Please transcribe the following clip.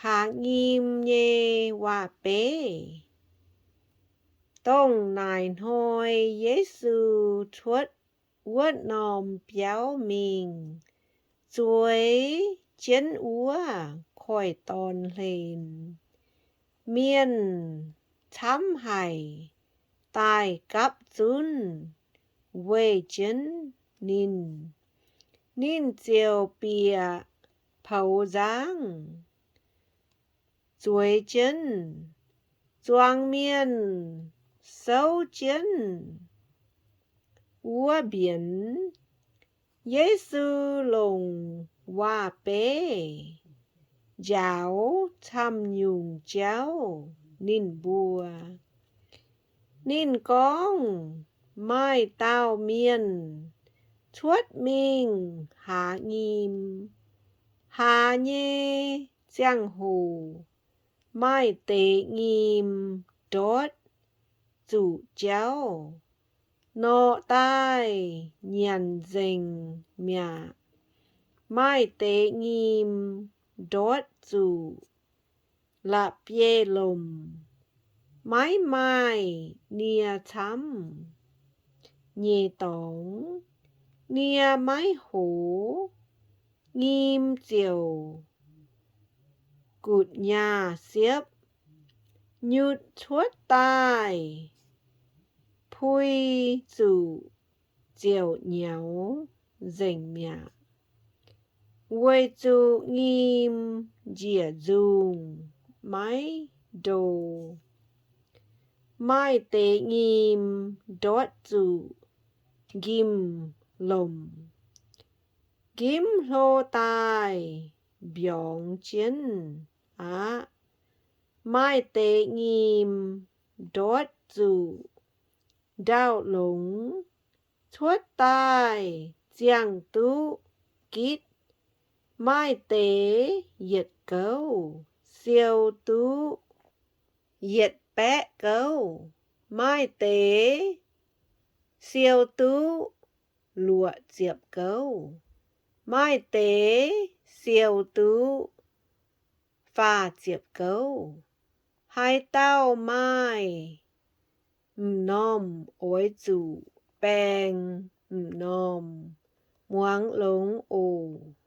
Haaz nyim nyei waac-beiv. Dongh naaic hnoi Yesu cuotv wuov norm biauv mingh, zueiz jienv wuov koiv-dorn hlen. Mienh camv haic daaih gapv zunv weih jienv ninh. Ninh ziouc bieqc poux nzangv zueiz jienv. Zuangx mienh souv jienv wuov mbienx. Yesu longc waac-beiv njaaux camv-nyungc jauv ninh mbuo. Ninh gorngv, Maaih dauh mienh cuotv mingh haaz nyim. Haaz nyei ziangh hoc maaih deix nyim ndortv zuqc jauv, norqc daaih nyanc nzengc mi'aqv. Maaih deix nyim ndortv zuqc la'bieiv-lomc, maiv maaih nie camv nyei dorngx. Nie maiv hoz, nyim ziouc gutv nyaah siepv. Nyutc cuotv daaih, pui zuqc ziouc nyaux nzengc mi'aqv, weic zuqc nyim njiec nzungh maiv ndo. Maaih deix nyim ndortv zuqc njimv-lomc, njimv hlo daaih mbiorngz jienv aqv. Maaih deix nyim ndortv zuqc ndau-longx, cuotv daaih ziangh duqv gitv. Maaih deix yietc gouv siou duqv yietc baeqv gouv. Maaih deix siou duqv luoqc ziepc gouv. Maaih deix siou duqv faah ziepc gouv. Haaix dauh maaih m'normh oix zuqc baeng m'normh, muangx longx oc.